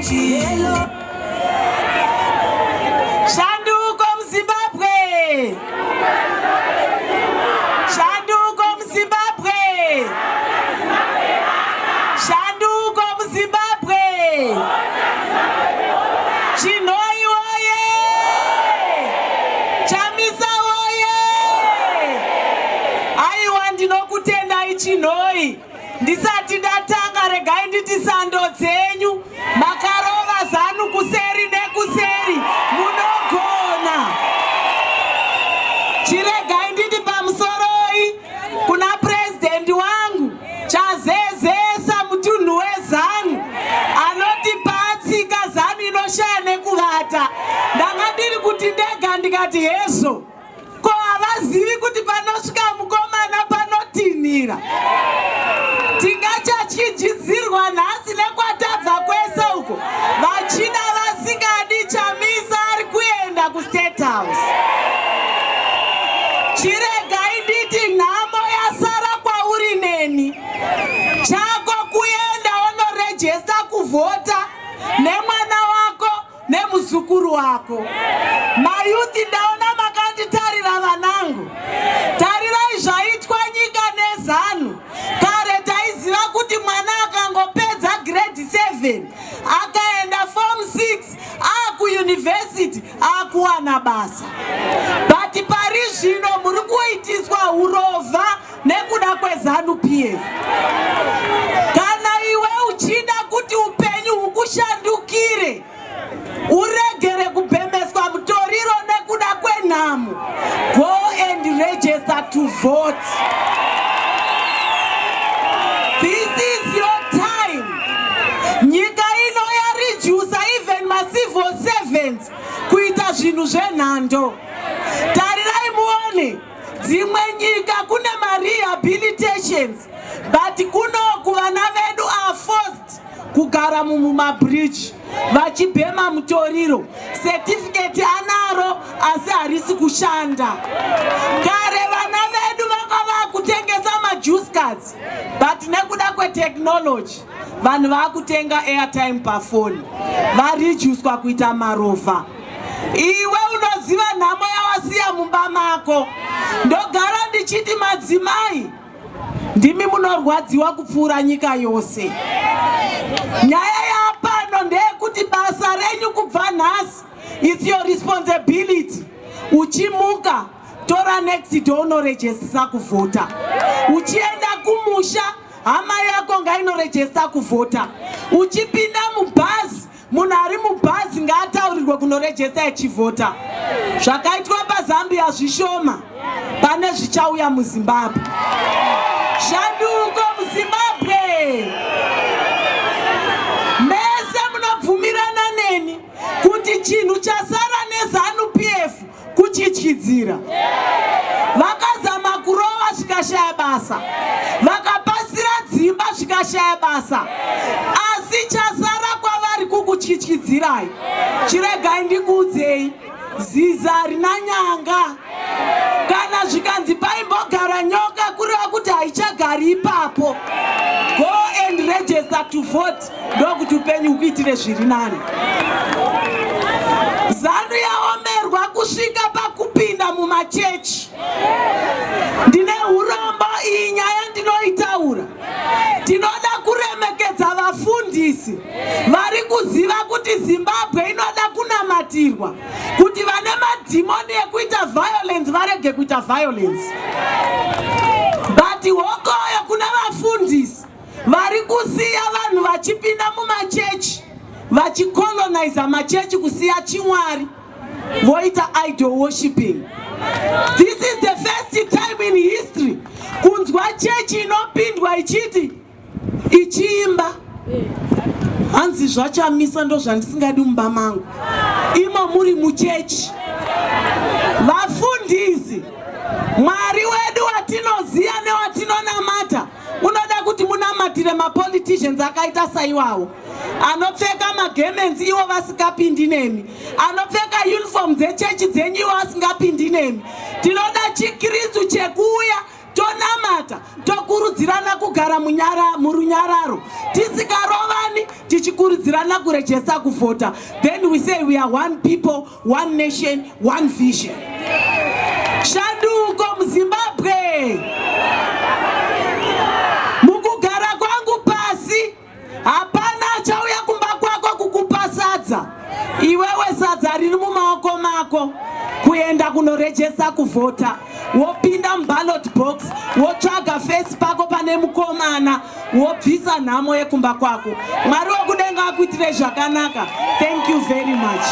Hello. Shanduko muZimbabwe! Shanduko muZimbabwe! Shanduko muZimbabwe! Chinhoyi woye! Chamisa woye! Aiwa, ndinokutendai Chinhoyi. Ndisati ndatanga, regai nditi sando dzenyu. Makarova ZANU kuseri nekuseri, munogona. Chiregai nditi pamusoroi kuna purezidendi wangu chazezesa mutunhu weZANU anoti patsika ZANU inoshaya nekuvata. Ndanga ndiri kuti ndega ndikati hezvo, ko havazivi kuti panosvika mukomana panotinhira? Tingachatyijidzirwa nhasi nekwatabva kwese uko, vachida vasingadi, Chamisa ari kuenda kuState House. Chiregai nditi nhamo yasara kwauri neni. Chako kuenda wonorejesta kuvhota nemwana wako nemuzukuru wako. Mayouth, ndaona makanditarira. Vanangu, tarirai zvaitwa nyika neZANU. Kare taiziva kuti mwana akangopedza grade 7 akaenda form 6, akuyunivhesiti, akuwana basa, but pari zvino muri kuitiswa urovha nekuda kweZANU PF. Kana iwe uchida kuti upenyu hukushandukire, uregere kubhemeswa mutoriro nekuda kwenhamo, go and register to vote. This is your time. Nyika ino yaredusa even macivil servants kuita zvinhu zvenhando. Tarirai muone, dzimwe nyika kune marehabilitations, but kunoku vana vedu are forced kugara mumumabridge vachibhema mutoriro. Certificate anaro, asi harisi kushanda. Kare vana vedu vanga vakutengesa majuice cards, but nekuda kwetechnology vanhu vakutenga airtime pafoni, vareducwa kuita marovha. Iwe unoziva nhamo yawasiya mumba mako. Ndogara ndichiti madzimai ndimi munorwadziwa kupfuura nyika yose. Nyaya yapano ndeyekuti basa renyu kubva nhasi, it's your responsibility. Uchimuka, tora next door unorejestisa kuvhota. Uchienda kumusha, hama yako ngainorejesta kuvhota. Uchipinda mubhazi, munhu ari mubhazi ngaataurirwe kunorejesta echivhota. Zvakaitwa paZambia zvishoma pane zvichauya muZimbabwe. Shanduko muZimbabwe! Mese munobvumirana neni kuti chinhu chasara neZANU PF kutyityidzira. Vakazama kurova, zvikashaya basa. Vakapasira dzimba, zvikashaya basa. Asi chasara kwavari kukutyityidzirai. Chiregai ndikuudzei, ziza rina nyanga. Kana zvikanzi paimbogara nyoka, kureva kuti haichagari ipapo. Go and register to vote, ndokuti upenyu hukuitire zviri nani. ZANU yaomerwa kusvika pakupinda mumachechi. Ndine urombo, iyi nyaya ndinoitaura. Tinoda kuremekedza vafundisi vari kuziva kuti Zimbabwe inoda kunamatirwa, kuti vane madhimoni ekuita violence varege kuita violence. But hokoyo kuna vafundisi vari kusiya vanhu vachipinda mumachechi, vachicoloniza machechi, kusiya chimwari, voita idol worshiping. This is the first time in history kunzwa chechi inopindwa ichiti, ichiimba, hanzi, "ZvaChamisa ndo zvandisingadi mumba mangu." Imo muri muchechi. Vafundisi, Mwari wedu watinoziva newatinonamata unoda kuti munamatire mapoliticians akaita saiwawo, anopfeka magarments ivo vasingapindi nemi, anopfeka uniform dzechechi dzenyu ivo vasingapindi nemi. Tinoda chiKristu chekuuya tonamata. Tichibata tokurudzirana kugara munyara murunyararo, tisikarovani, tichikurudzirana kurejesa kuvhota. Then we say we are one people, one nation, one vision. Shanduko muZimbabwe. Mukugara kwangu pasi, hapana achauya kumba kwako kukupa sadza. Iwewe sadza riri mumaoko mako, kuenda kunorejesa kuvhota, wopinda muballot box, wotsvaga face pako pane mukomana, wobvisa nhamo yekumba kwako. Mwari wokudenga akuitire zvakanaka. Thank you very much.